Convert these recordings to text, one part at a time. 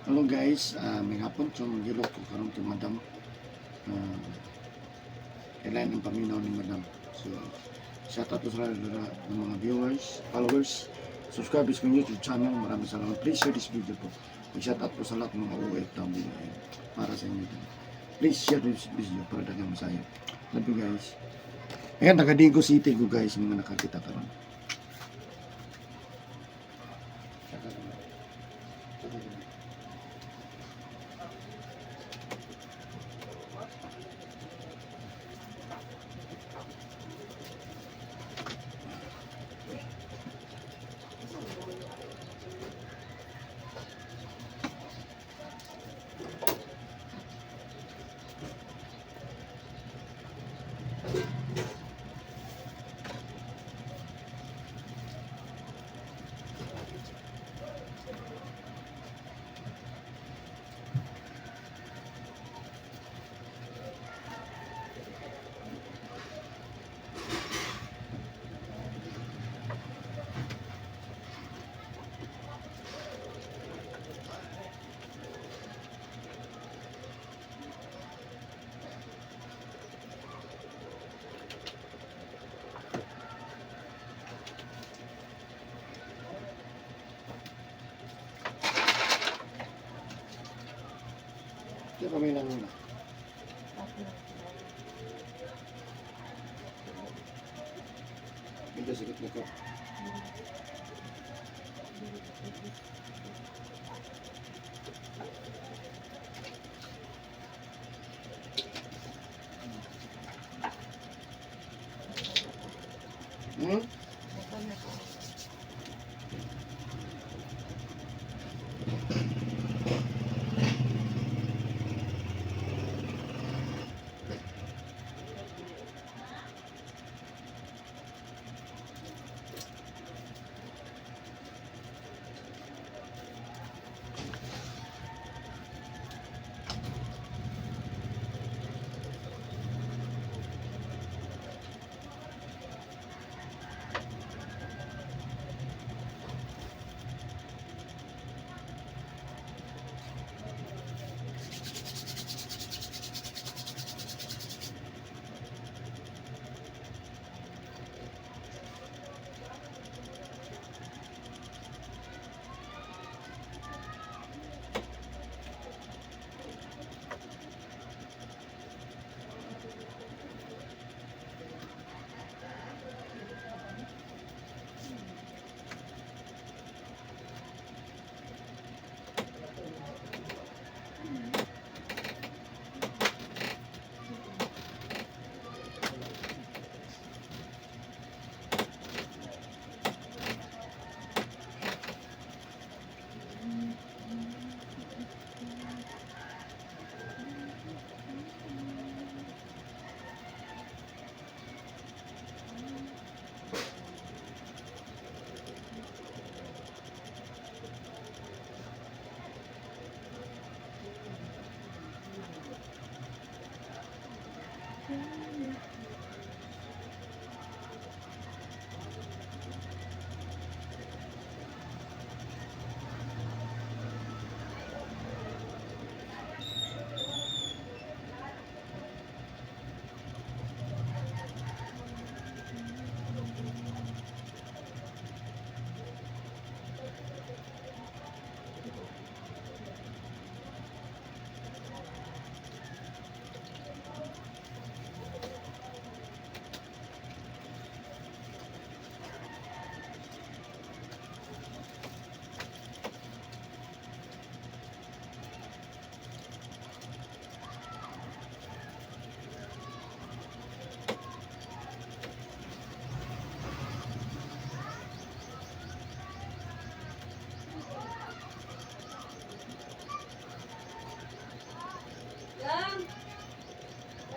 Hello guys, may hapon so magilot ko karon kay Madam. Kailan ang paminaw ni Madam. So, shout out to sa ng mga viewers, followers, subscribers ng YouTube channel. Maraming salamat. Please share this video po. Mag-shout out po sa lahat ng mga OFW para sa inyo din. Please share this video para dagang masaya. Love you guys. Ayan, taga-Digo City ko guys, mga nakakita karon. Hindi kami lang muna. Medyo sikit na ko. Hmm?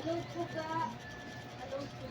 Hello po ka. Hello po.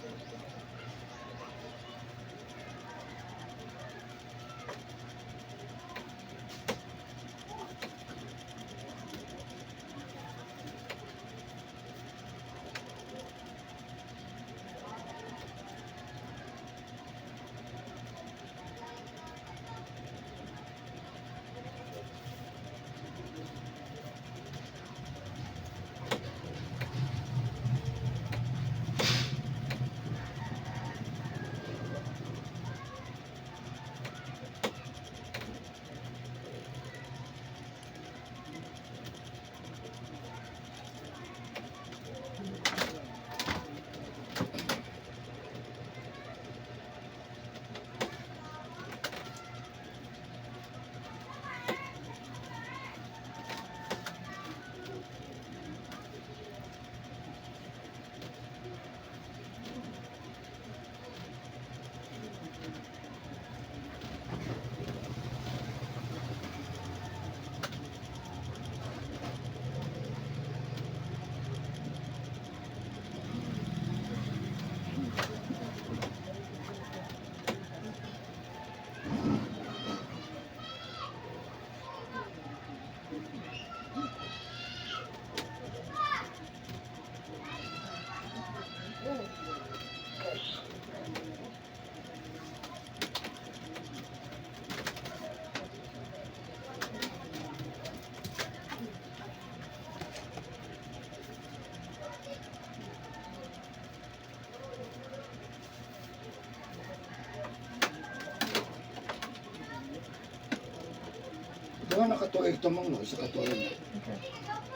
nakatuig to mong no, isa katuig.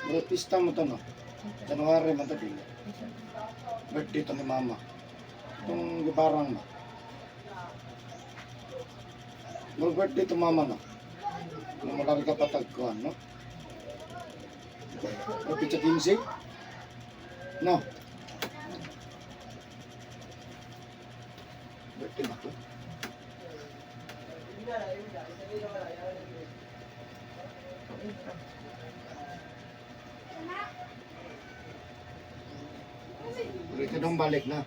Pero pista mo to no. January man to dili. Birthday to ni mama. Itong gibarang mo. More birthday to mama no. Kung malaki ka patagkuhan no. Kapit sa 15? No. Birthday ba to? Ulitin nung balik na.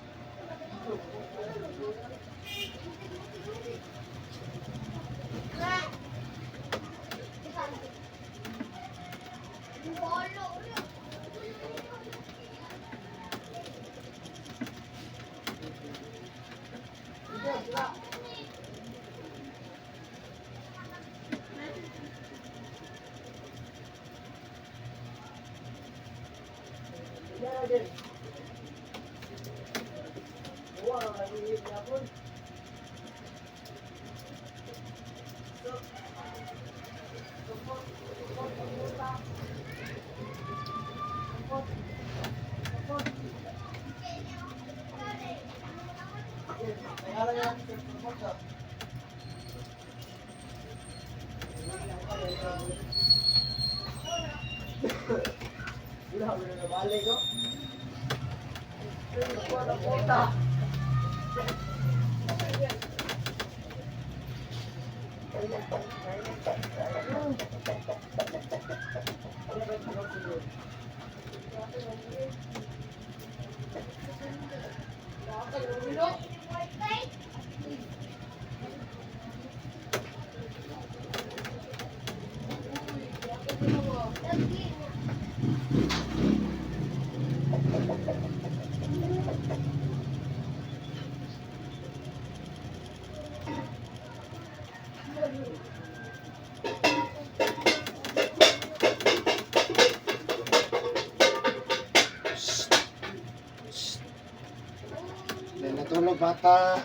Dahil natulog bata.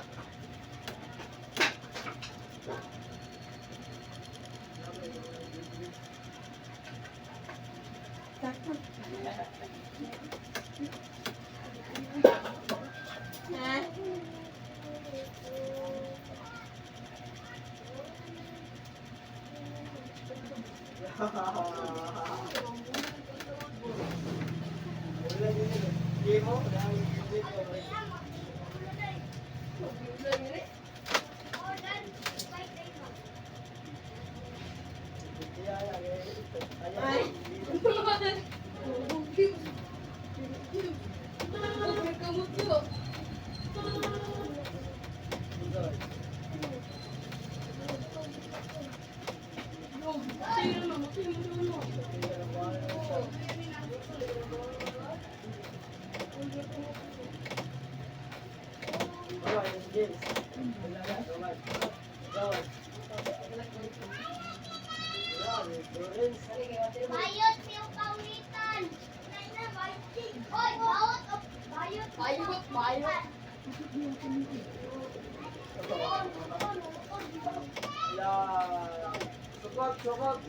Bayot yung kawitan. Oy, bayot. Bayot. Bayot. Sukot.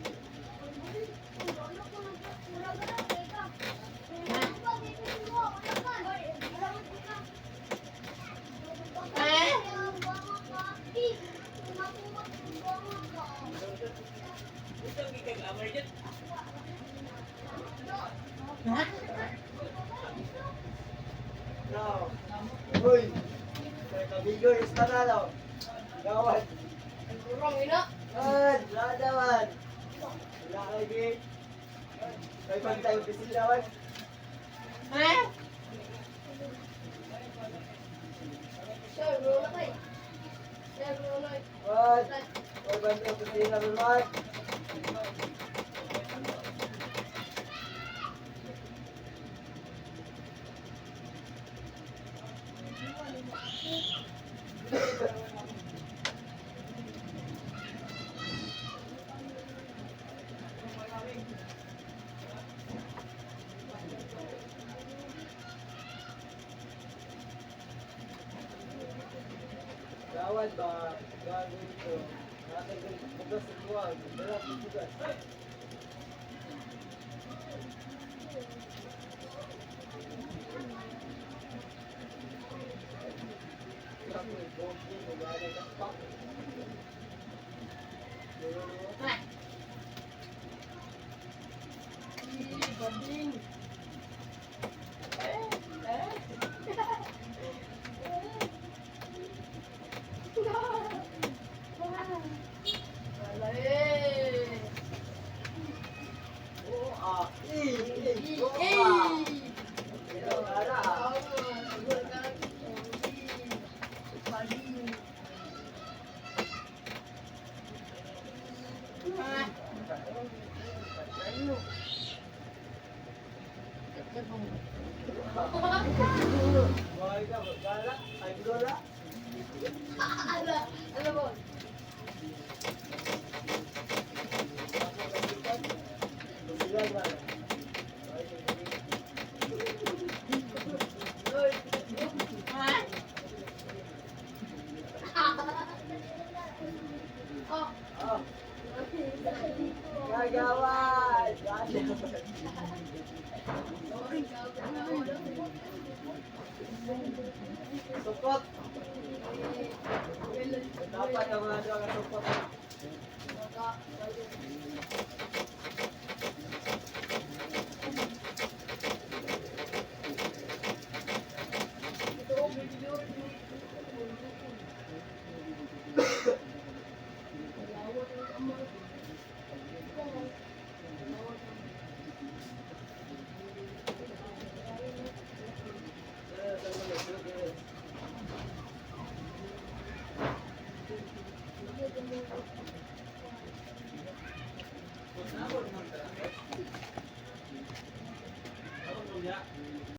Now, uy, kabigo is panalo. Gawad. Ladawan. Wala lagi. May pantay bisilawan. Wad. Wad bantu bisilawan wad. Gawad ba? Gawad ito. Ha? Bugas sa buwan. Wala akong bugas. Gagawan! Supot! Dapat ang mga doon ang supot.